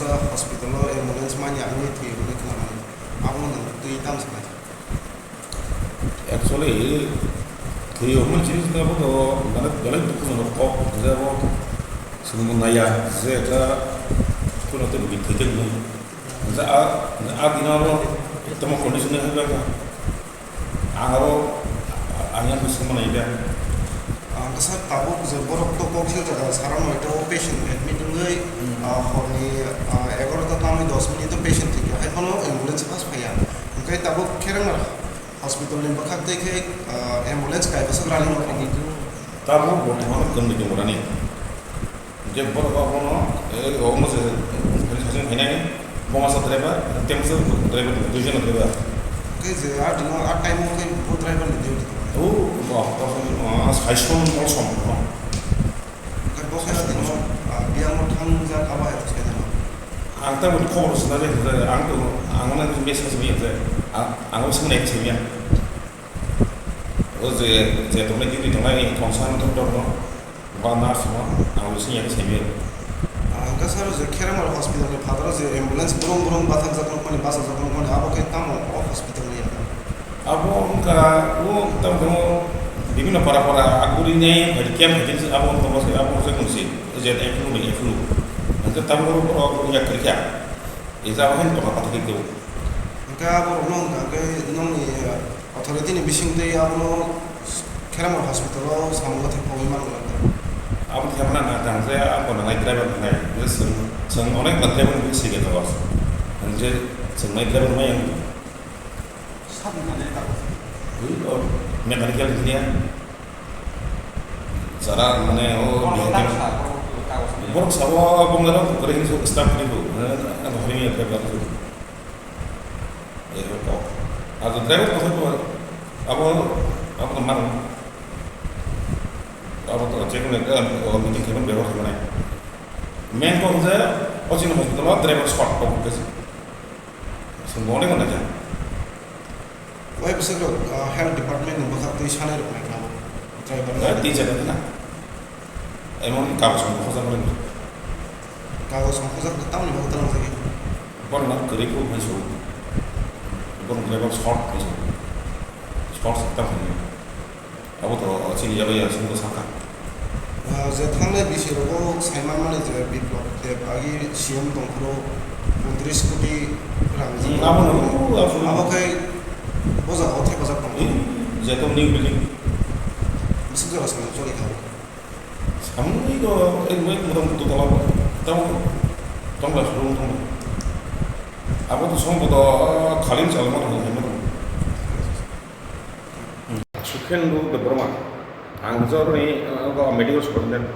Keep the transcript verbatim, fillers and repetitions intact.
Hospital o ambulance manya wngwi thwi hwnwi khwnamani. Abono nwng twi tamo sanai? Actually, thwi hwnmani jinis no bo mane belai dukhujonok kok, je bo chwng bo naiya je ekha kheno tei bwrwi thwi thangmani. Je a, a dino abo tamo condition ni hai bangkha. Ang abo, ang yang bising mana iba? Ang kasa tabuk je borok to kok sil jaga sara noita o patient admit wngwi, ah, horni, ah, egaroh ta tamwi dos minute o patient thwikha, hai phano ambulance first phaiya. Hwnkhe tabuk Kherengmar hospital ni bwkhak tei khe, ah, ambulance kaibasak running o tongo. Tabuk bortoman kwrwngwi tongo nani. Hwnkhe borok abono, eh, omo se, eh, sajwk phainai, bo masa driver, tei masa driver, duijon driver. Hwnkhe je a dino, a time o khe bo driver ni duty. O, bo, bo, ah, saison molsom, no. Hwnkhe bo khe a dino, ah, biyang no thangjak abo hai rok sai nai. Ang tabuk khobor rwchapna je, ang to, ang no message maya je, ang, ang swngna khe simiya. O je, je tongnai duty tongnai, tongsa no doctor no. Ba nurse no ang bising ya khe simi. Ang khe sir je Kheremar hospital ni phataro je ambulance brong brong bathakjak nokmani, bachajak nokmani, abo khe tamo o hospital ni ya? Abo wngkha o tamo tamo bibhinno para para aguri nai hai camp hai abo wngkha abo wngkha se abo wngkha se je F L ni F L. Hwnkhe tamo borok ya kwrwikha. Ejak hai tongkha pathakhe kebo. Hwnkhe abo rokno wngkha hwnkhe nokni Authority ni bising twi abono Kheremar hospital o samung gothe pogwi mano. Abo khe mano na tang je abo nangnai driver nangnai. Je chwng, chwng onek ta driver ni bising khe tongo. Ang je chwng nai driver mai ang. Ui, o mechanical engineer. Jara mane o borok sabo bongaro kwrwi hinwi staff ni bo. Ang hari driver. Abo driver ko abo, abo to mano. Abo to je kono ekta meeting khe bebak khe mane. Main ko je o chini hospital o driver short ko kesi. Sung bone ko na ja. Wai bwswk rok, ah, health department ni bwkhak twi sanai rok nai kha driver. Tei jaga na. Emon kagos rok khojak rok. Kagos rok khojak tamni bagwi talang jagwi. Borok na kwrwi phuru phai so. Borok driver short phai so. Short sa tam phai. Abo to chini yago ya sungko sakha. Ah, je thangnai bisi rogo sai manmani je Biplab Deb agi C M tongphuru untris koti rang. Hmm, abo no, abo no. Abo khai bo jaga o thepajak tongo. Hmm, je to new building. Bisik jora sai choli kha. Samung ni ko ek mai mutam tu tala ba. Tamo tong la sulung tong. Abo to song ko to khalim chalma hai hai mutam. Sukhendu Debbarma. Ang joroni, uh, medical superintendent.